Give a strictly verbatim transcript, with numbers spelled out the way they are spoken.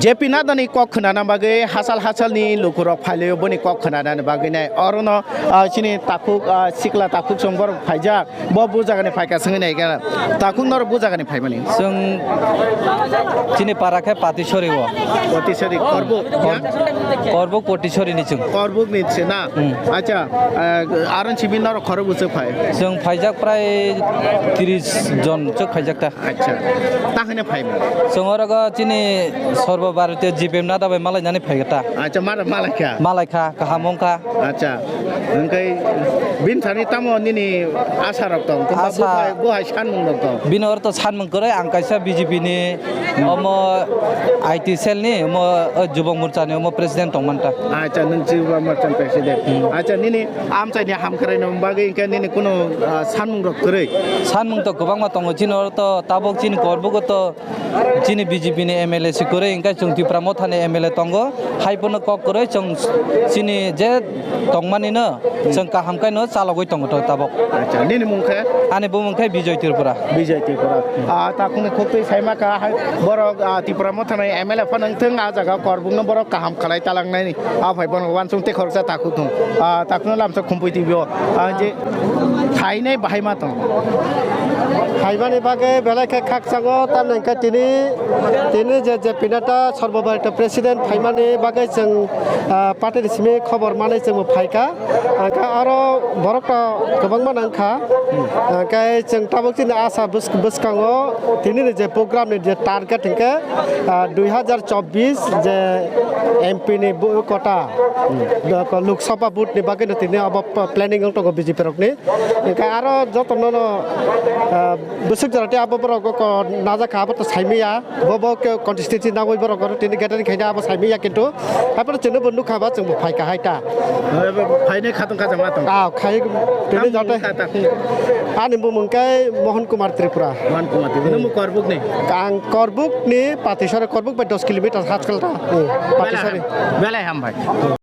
J P Nadani kok khwnana bagwi hachal hachalni lukurok phailio boni kok khwnanani bagwi nai. Orono, ah, chini takhuk, ah, sikla takhuk song borok phaijak. Bo bujagani phaika swngwi nai khe. Takhuk norok bujagani phaimani. Chwng chini para khe Patisori o. Patisori, Korbuk. Kor-, Korbuk Patisori ni chwng. Korbuk ni se na. Hmm. Acha, ah, aron simi norok khorok bwswk phai? Chwng phaijak prai tris jon chwk phaijak ta. Acha. Ta hwnwi phaimani? Chwng orogo chini Sarbo Bharatiya J P M Nadani bai malainani phaikha ta. Acha, mara malaikha? Malaikha, kaham wngkha. Acha. Hwnkhe bini thani tamo nini asa rok tong? Asa. Buhai, buhai sanmung rok tong? Bini oro to sanmung kwrwi, ang kaisa B J P ni, omo I T cell ni, omo, o, Jubok Morcha ni, omo president tongmanta. Acha, nwng Jubok Morcha ni president. Hmm. Acha, nini amchaini hamkrai no bagwi hwnkhe nini kunu, ah, sanmung rok kwrwi? Sanmung to kwbangma tongo, chini oro to tabok chini Korbugo to chini B J P ni M L A se kwrwi, hwnkhe chwng Tipra Motha ni M L A tongo, hai phano kok kwrwi chwng chini je tongmani no chwng kaham khe no chalogwi tongo to tabok. Acha, nini mung khe? Ani bumung khe Bijoy Tripura. Bijoy Tripura. Ah, takhukni khuktwi saima kha, hai borok, ah, Tipra Motha ni M L A phano wngthung, ah jaga Korbuk no borok kaham khlai talangnani. Ah, phai bono uansuk tei khoroksa takhuk thung. Ah, takhukno lamsa khumpui twi bo. Ah, je thainai bahai ma tong. Phaimani bagwi belai khe khakchangno, tamni hwnkhe tini, tini je, je pinata Sarbo Bharatiya president phaimani bagwi chwng, ah, party ni simi khobor manwi chwngbo phaikha. Hwnkhe aro borok to kwbangma nangkha. Hwnkhe chwng tabuk chini asa bwsk-, bwskango tini ni je program ni je target hwnkhe, ah, dui hazar chobbish je M P ni bu-, kota, Lok Sabha vote ni bagwi no tini abo p-, planning wng tongo B J P rok ni. Hwnkhe aro joto no, no, ah, bwswk jora tei abo borok o ko najak kha, abo to saimanya, bo bo khe constituency nangwi borok oro tini gathering khaina abo saimanya, kintu haphano chwngno bo nukha ba chwngbo phaikha hai ta. Phainai khatong kha jama tong. Ah, khai tini joto. Ani bumung khe Mohan Kumar Tripura. Mohan Kumar Tripura. Nwng Korbuk ni? Ang Korbuk ni Patisori, Korbuk bai dos kilometer hachkal ta. Hmm, Patisori. Belai ham, belai ham bai.